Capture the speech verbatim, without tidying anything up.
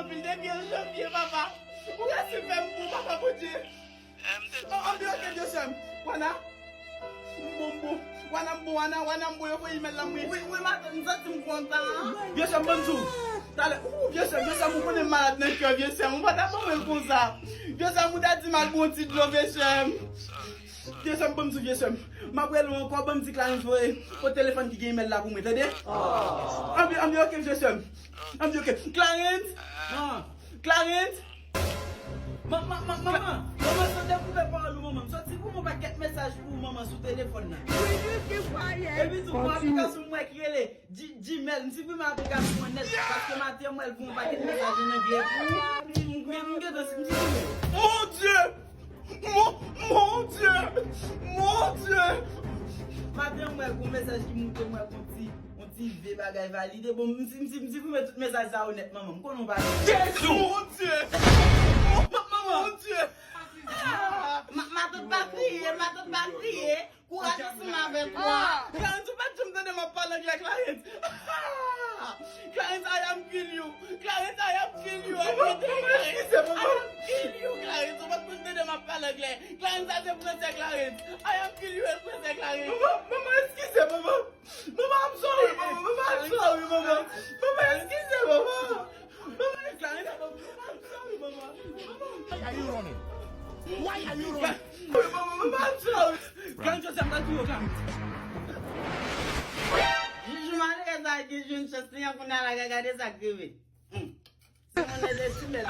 Depi an janvye, papa. Ou resi fè m bon, papa Bondye. An, an, ok, vye sè m. Wana. M bon, m bon. Wana, m bon, wana, wana, m bon, yo voye imèl la, m wi. Wi, wi, matant, m santi m kontan. Vye sè m, ban m di w. Talè, ou, vye sè m, vye sè m, ou konnen m malad nan kè, vye sè m. Ou pa ta ban mwen l konsa. Vye sè m, ou ta di m al bon ti dlo, vye sè m. Vye sè m, ban m di w, vye sè m. M ap rele w ankò, ban m di Clarence voye. Pot telefòn ki gen imèl la pou mwen, tande? Anvi, anvi, ok, vye sè m. Anvi, ok. Clarence! Clarence! Ma, ma, ma, manman, manman, sot dekoupe pawòl ou, manman. M sot di pou mwen pakèt mesaj pou ou, manman, sou telefòn nan. Epi tou, pou aplikasyon mwen ki rele G-, Gmail, m siprime aplikasyon an nèt, paske maten mwen pou yon pakèt mesaj nan vye pou ou. M, m, m gentan, m siprime. Mon Dieu! Mon, mon Dieu! Mon Dieu! Maten mwen pou yon mesaj ki moute mwen pou ti yon ti vye bagay valide. Bon, m si, m si, m siprime tout mesaj sa yo nèt, manman. M konnen w pa. Jezi! Mon Dieu! Ma, manman! Mon Dieu! Ah! Ma, matant pa kriye, matant pa kriye. Kouraj ansanm avèk ou. Clarence, ou pa t janm tande m ap pale anglè, Clarence. Clarence, I am kill you. Clarence, I am kill you every day, Clarence. I am kill you, Clarence. Ou pa t konn tande m ap pale anglè. Clarence, sa se fransè, Clarence. I am kill you an fransè, Clarence. Manman, manman, eskize, manman. Mama, I'm sorry, mama. Mama, I'm sorry, mama. Mama, eskize, mama. Mama, eskize, mama. Mama, I'm sorry, mama. Mama. Why are you running? Why are you running? Mama, mama, I'm sorry. Gran Joseph nan tou yo, Gran. Joujou malere sa ki jwenn chans li an, kounye a la gade sa k rive. Hmm. Se moun nan de ti mèt.